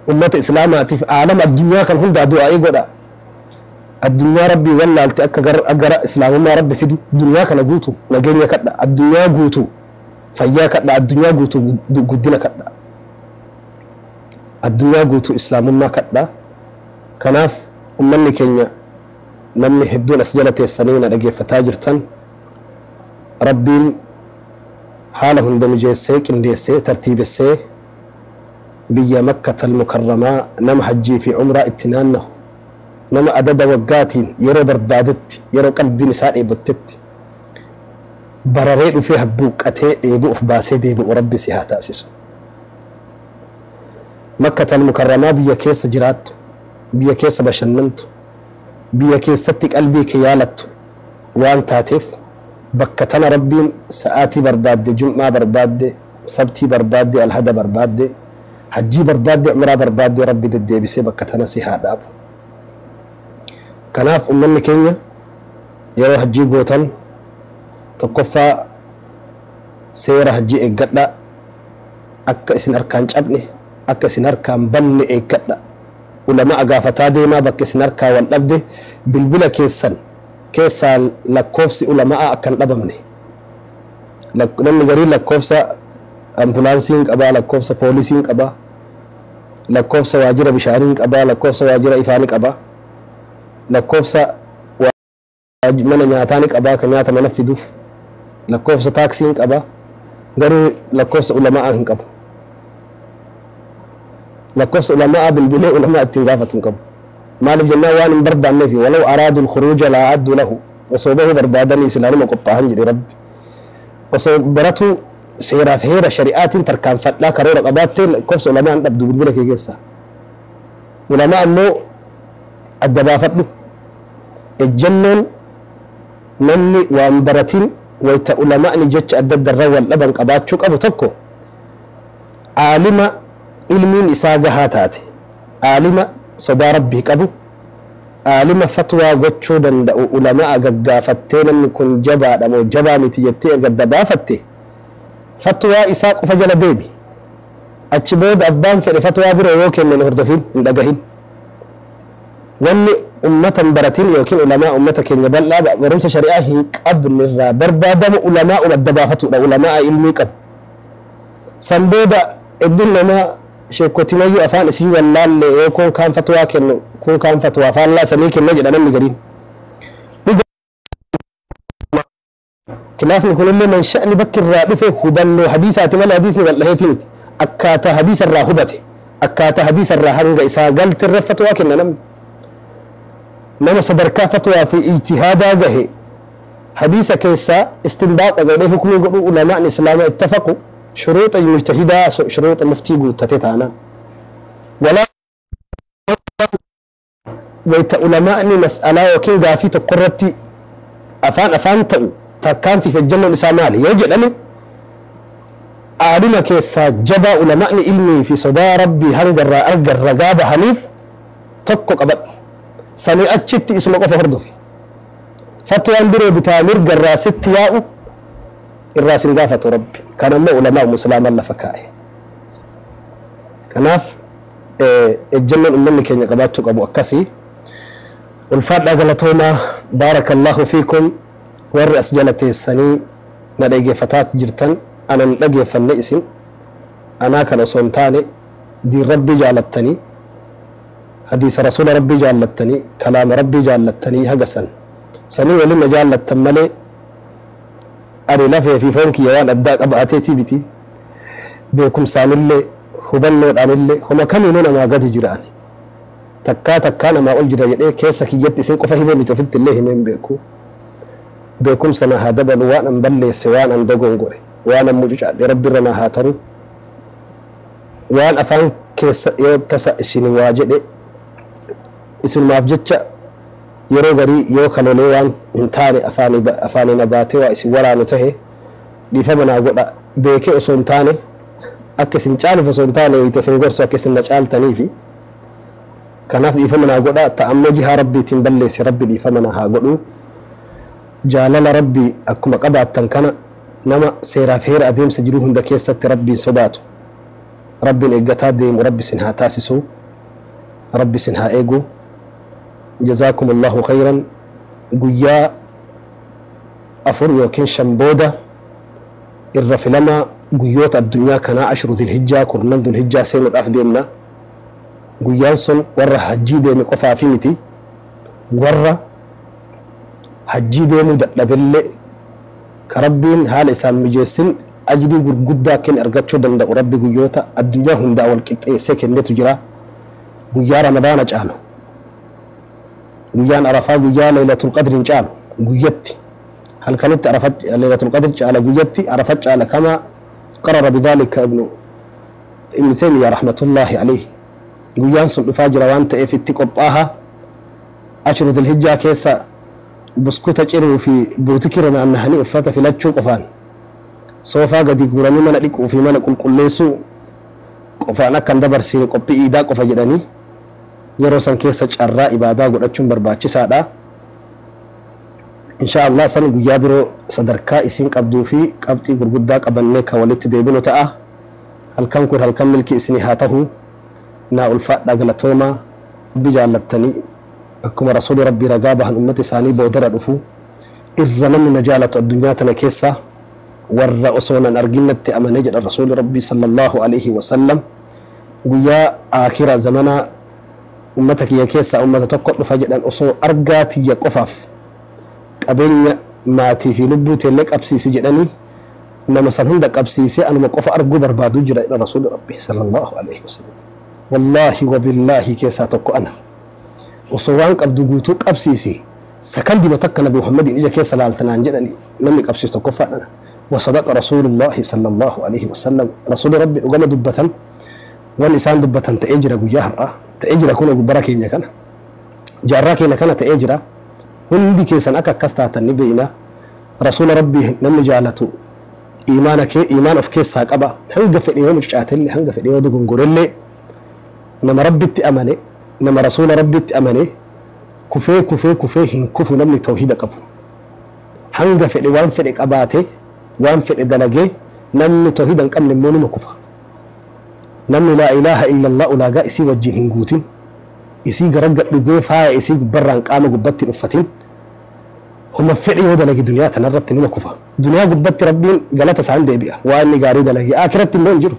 Ummata islaamaatiif, aalama addunyaa kan hundaa du'aa'ii godha. Addunyaa Rabbii wallaalte akka gara islaamummaa Rabbi fidu, duniyaa kana guutu nageenya kadha, addunyaa guutu fayyaa kadha, addunyaa guutu guddina kadha, addunyaa guutuu islaamummaa kadha. Kanaaf ummanni keenya, namni hedduun as jala teessanii na dhageeffataa jirtan, Rabbiin haala hunda mijeessee, qindeessee, tartiibessee biyya Makkatal Mukarramaa nama hajjii fi umraa itti naannahu, nama adada waggaatiin yeroo barbaadetti, yeroo qalbiin isaa dheebottetti bararee dhufee habbuuqqatee dheebuu of baasee deebi'u Rabbi si haa taasisu. Makkatal Mukarramaa biyya keessa jiraattu, biyya keessa bashannantu, biyya keessatti qalbii kee yaalattu waan taateef, bakka tana Rabbiin sa'aatii barbaadde, jum'aa barbaadde, sabtii barbaadde, alhada barbaadde, hajjii barbaadde, umraa barbaadde, Rabbi deddeebisee bakka tana si haa dhaabu. Kanaaf ummanni keenya, yeroo hajjii gootan tokkoffaa seera hajjii eeggadha. Akka isin harkaan cabne, akka isin harkaan banne eeggadha. Ulamaa gaafataa deemaa. Bakka isin harkaa wal dhabde bilbila keessan keessaa lakkoofsi ulamaa akka hin dhabamne. Namni garii lakkoofsa ambulaansiin qabaa, lakkoofsa poolisiin qabaa, lakkoofsa waajjira bishaaniin qabaa, lakkoofsa waajjira ifaanii qabaa, lakkoofsa mana nyaataa ni qabaa kan nyaata mana fiduuf, lakkoofsa taaksiin qabaa, garuu lakkoofsa ulamaa hin qabu. Lakkoofsa ulamaa bilbilee ulamaa ittiin gaafatu hin qabu. Maaliif jennaan, waan hin barbaanneef. ولو أرادوا الخروج لأعدوا له, osoo bahuu barbaadanii islaanuma qophaahan jedhe Rabbi. Osoo baratu seeraaf heera shari'aatiin tarkaanfadhaa karoora qabaattee lakkoofsa ulamaa hin dhabdu bilbila kee keessaa. Ulamaa ammoo adda baafadhu. Ejjennoon namni waan baratin wayta ulamaa'ni jecha adda adda irra wal dhaban qabaachuu qabu tokko, aalima ilmiin isaa gahaa taate, aalima sodaa Rabbii qabu, aalima fatwaa gochuu danda'u ulamaa gaggaafattee, namni kun jabaadha moo jabaa miti jettee erga adda baafatte, fatwaa isaa qofa jala deemi. Achi booda abbaan fedhe fatwaa biroo yoo kennan hordofin, hin dhagahin. Wanni ummata hin baratin yookiin ulamaa ummata keenya bal'aa barumsa shari'aa hin qabne irraa barbaadamu ulamaa adda baafatudha, ulamaa ilmii qabu. San booda hedduun namaa sheekotimayyuu afaan isii wallaalle yoo kun kaan fatwaa kennu, kun kaan fatwaa faallaa sanii kenna jedha namni gariin. Khilaafni kunillee mansha'ni bakki irraa dhufe hubannoo hadiisaati malee hadiisni wal dhaheeti miti. Akkaataa hadiisa irraa hubate, akkaataa hadiisa irraa hanga isaa galte irra fatwaa kenna namni. Nama sadarkaa fatwaa fi ijtihaadaa gahe, hadiisa keessaa istinbaaxa godhee hukmii godhuu ulamaan islaamaa ittafaqu, shuruuxa mujtahidaa, shuruuxa muftii guuttate taanaan. Walaa wayta ulamaa'ni mas'alaa yookiin gaafii tokko irratti afaan afaan ta'u, tarkaanfii fi ejjennoon isaa maali yoo jedhame, aalima keessaa jabaa ulamaa'ni ilmii fi sodaa Rabbii hanga irraa argan ragaa bahaniif tokko qabadhu. Sanii achitti isuma qofa hordofi. Fatwaan biroo bitaa mirga irraa sitti yaa'u irraa sin gaafatu Rabbi. Kan ammoo ulamaa islaamaan lafa kaa'e. Kanaaf ejjennoon ummanni keenya qabaachuu qabu akkasii. Ulfaadhaa, galatoomaa, بارك الله فيكم. Warri as jala teessanii na dhageeffataa jirtan, anan dhageeffanne isin anaa kan osoo hin taane diin Rabbii jaalattanii, hadiisa rasuula Rabbii jaallattanii, kalaama Rabbii jaallattanii, haga san sanii waliin na jaallattan malee ani lafee fi foon kiyya waan addaa qabaateetii miti. Beekumsaanillee, hubannoodhaanillee, homa kamiinuu namaa gadi jira. Ani takkaa takkaa namaa ol jira jedhee keessa kiyyatti isin qofa himee miti, ofitti illee himee hin beeku. Beekumsa na haa dabalu. Waan an balleesse, waan an dogongore, waan an mucucaadhe Rabbi irra na haa taru. Waan afaan keessa yoo tasa isin waa jedhe, isinumaaf jecha yeroo garii yoo kalolee waan hin taane afaanii na baatee waa isin waraanu tahe, dhiifama naa godha. Beekee osoo hin taane, akka isin caaluuf osoo hin taane, isin gorsu akka isin na caaltaniifi. Kanaaf dhiifama naa godha. Ta'ammoo jihaa Rabbiitiin balleesse, Rabbi dhiifama na haa godhu. Jaalala Rabbii akkuma qabaattan kana, nama seeraaf heera adeemsa jiruu hunda keessatti Rabbiin sodaatu. Rabbiin eeggataa deemu Rabbi isin haa taasisu, Rabbi isin haa eegu. Jazaakum Allahu khayran. Guyyaa 4 yookiin 5 booda irra filamaa guyyoota addunyaa kanaa ashru dhilhijjaa, kurnan dhulhijjaa seenuudhaaf deemna. Guyyaan sun warra hajjii deeme qofaafi miti, warra hajjii deemuu dadhabellee ka Rabbiin haala isaan mijeessin ajrii gurguddaa kenne argachuu danda'u. Rabbi guyyoota addunyaa hundaa wal qixxeessee kennetu jira. Guyyaa Ramadaana caalu, guyyaan Arafaa guyyaa Laylatul Qadriin caalu, guyyatti halkanitti Arafa Laylatul Qadr caala, guyyatti Arafa caala, kama qarara bidhalika Ibnu Taymiya rahmatullahi alayhi. Guyyaan sun dhufaa jira waan ta'eef itti qophaaha. Ashru Dhulhijjaa keessa buskuta ciruu fi buutikirra naannahanii uffata filachuu qofaan, soofaa gadi guuranii mana dhiquu fi mana qulqulleessuu qofaan akka hin dabarsine, qophii iidaa qofa jedhanii, yeroo san keessa carraa ibaadaa godhachuun barbaachisaadha. Insha Allah san guyyaa biroo sadarkaa isiin qabduu fi qabxii gurguddaa qabannee kan walitti deebinu ta'a. Halkan kun halkan milkii isinii haa tahu. Naa ulfaadhaa, galatoomaa. Rabbi jaallattanii, akkuma Rasuuli Rabbii ragaa bahan, ummata isaanii boodarra dhufu irra namni na jaalatu addunyaa tana keessa warra osoo nan argin natti amane jedhan Rasuuli Rabbii sallallahu alaihi wasallam. Guyyaa aakira zamana ummata kiyya keessaa ummata tokko dhufa jedhan, osoo argaa tiyya qofaaf qabeenya maatii fi lubbuu teellee qabsiisi jedhanii, nama san hunda qabsiisee anuma qofa arguu barbaadu jira jedhan Rasuuli Rabbii sallallahu alaihi wasallam. Wallaahi wabillaahi keessaa tokko ana. Osoo waan qabdu guutuu qabsiisi, sakandima takka Nabi Muhammadiin ija keessa laaltanaan jedhani, namni qabsiisu tokkoffaadhana. Wasadaqa Rasuulullaahi sallallahu alaihi wasallam. Rasuuli Rabbi dhugama dubbatan. Wan isaan dubbatan ta'ee jira, guyyaa har'aa ta'ee jira. Kun bara keenya kana, jaarraa keenya kana ta'ee jira. Hundi keessan akka akkas taatan ni beeyna. Rasuula Rabbii namni jaalatu iimaana kee iimaan of keessaa qaba. Hanga fedhe yoo mucaatellee, hanga fedhe yoo dogongorellee, nama Rabbitti amane, nama Rasuula Rabbitti amane, kufee kufee kufee hin kufu. Namni tawhiida qabu hanga fedhe waan fedhe qabaate, waan fedhe dalagee, namni tawhiida hin qabne immoo numa kufa. Namni laa ilaaha illallah ulaagaa isii wajjin hin guutin, isii garagga dhugee faaya isii gubbarraan qaama gubbatti hin uffatin, homa fedhe yoo dalage duniyaa tanarratti numa kufa. Duniyaa gubbatti Rabbiin galata isaan deebi'a waan inni gaarii dalage, akiratti immoo hin jiru.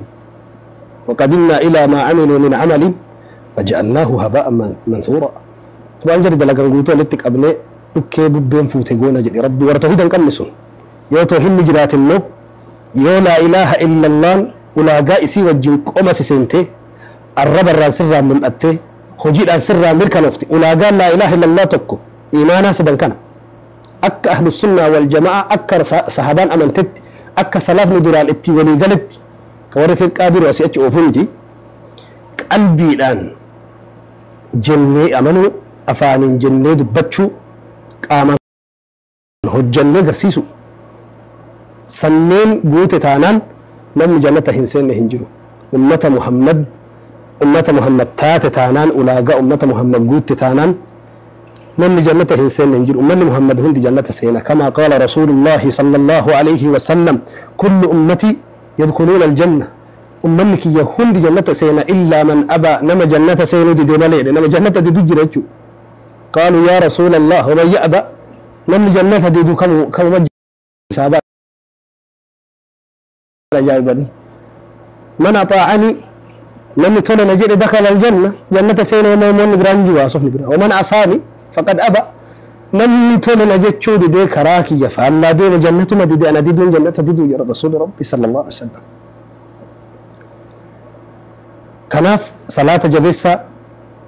وقدمنا إلى ما عملوا من عمل فجعلناه هباء منثورا. Waan jari dalagan guutuu walitti qabnee dhukkee bubbeen fuute goona jedhe Rabbi, warra tawhiida hin qabne sun. Yoo tawhiidni jiraate immoo, yoo laa ilaaha illallaan ulaagaa isii wajjin qoma si seentee, arraba irraan sirraa mul'attee, hojiidhaan sirraa mirkanoofte, ulaagaan laa ilaaha illallah tokko iimaanaa sadan kana, akka ahlu sunnaa wal jamaa, akka sahabaan amantetti, akka salafni duraan itti walii galetti, ka warri firqaa biroo asii achi oofuu miti, qalbiidhaan jennee amanuu, afaaniin jennee dubbachuu, qaamaan hojjannee agarsiisu, sanneen guute taanaan namni jannata hin seenne hin jiru. Ummata Muhammad, ummata Muhammad taate taanaan, ulaagaa ummata Muhammad guutte taanaan, namni jannata hin seenne hin jiru. Ummanni Muhammad hundi jannata seena. Kama qaala Rasuulullaahi sallallahu alayhi wasallam: kullu ummati yadkhuluuna aljanna, ummanni kiyya hundi jannata seena, illaa man abaa, nama jannata seenuu dide malee. Nama jannata didu jira jechuu. Qaaluu yaa rasuula Allah, waman ya'ba? Namni jannata didu kamu kamuma? Sahabaa ajaa'ibanii. Man axaa'anii, namni tole na jedhe, dakhala aljanna, jannata seena. Namoonni biraan jiru, haasofni bira. Waman asaani faqad aba, namni tole na jechuu didee karaa kiyya faallaa deema, jannatuma dide, ana diduun jannata diduu jedha Rasuuli Rabbi sallallahu alaihi wasallam. Kanaaf salaata jabeessaa.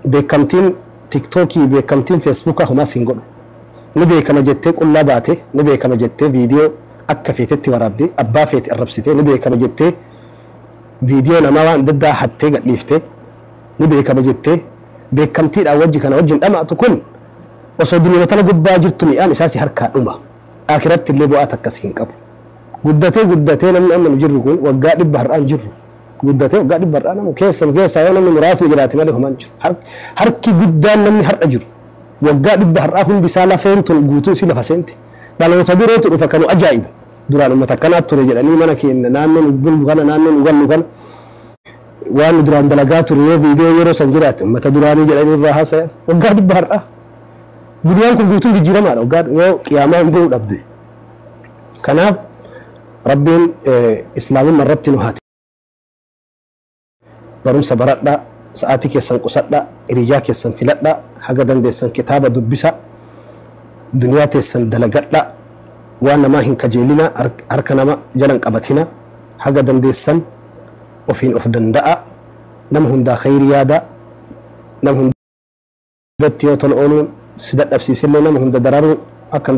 Beekamtiin Tiktookii, beekamtiin Feesbuukaa homaa siin godhu. Ni beekama jettee qullaa baate, ni beekama jettee viidiyoo akka feetetti waraabdee abbaa feete arrabsitee, ni beekama jettee viidiyoo namaa waan adda addaa hattee gadhiiftee, ni beekama jettee beekamtiidhaan wajji kana wajjin dhamaatu, kun osoo duniyaa tana gubbaa jirtu mi'aan isaa si harkaa dhuma, akiratti illee bu'aa takkas hin qabu. Guddatee guddatee namni amma nu jirru kun waggaa 100 har'aan jirru, guddatee waggaa 100 har'aa namu keessa keessaa yoo namni muraasni jiraate malee homaan jiru. Harki guddaan namni har'a jiru waggaa 100 har'aa hundi isaa lafeen tun guutuu isii lafa seenti. Dhaloota birootu dhufa kanu ajaa'ibu, duraan uummata akkanaatu ture jedhanii, mana keenya naannoo nu bullu kana, naannoo nu gallu kana. Waan nu duraan dalagaa ture yoo viidiyoo yeroo san jiraate, ummata duraanii jedhanii irraa haasayan. Waggaa 100 har'a. Duniyaan kun guutuun jijjiiramaadha waggaa yoo qiyaamaa hin bu'uu dhabde. Kanaaf Rabbiin islaamummaa irratti nu haa barumsa baradhaa, sa'aatii keessan qusadhaa, hiriyyaa keessan filadhaa, haga dandeessan kitaaba dubbisa, duniyaa teessan dalagadhaa, waan namaa hin kajeelina, harka nama jalan qabatina, haga dandeessan ofiin of danda'a, nama hundaa khayrii yaada, nama hundatti yoo tola ooluun si dadhabsiisillee, nama hunda dararuu akka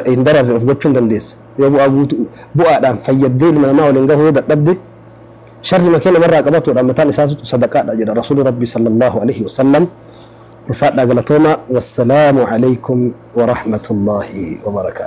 hin dararre of gochuu hin dandeessa. Yoo bu'aa guutuu bu'aadhaan fayyaddee ilma namaa waliin gahuu yoo dadhabde, sharri makee namarraa qabatuudhaan mataan isaatu sadaqaadha jedha Rasuuli Rabbi sallallahu alaihi wasallam. Ulfaadhaa, galatooma. Wassalaamu alaikum warahmatullaahi wabarakaatu.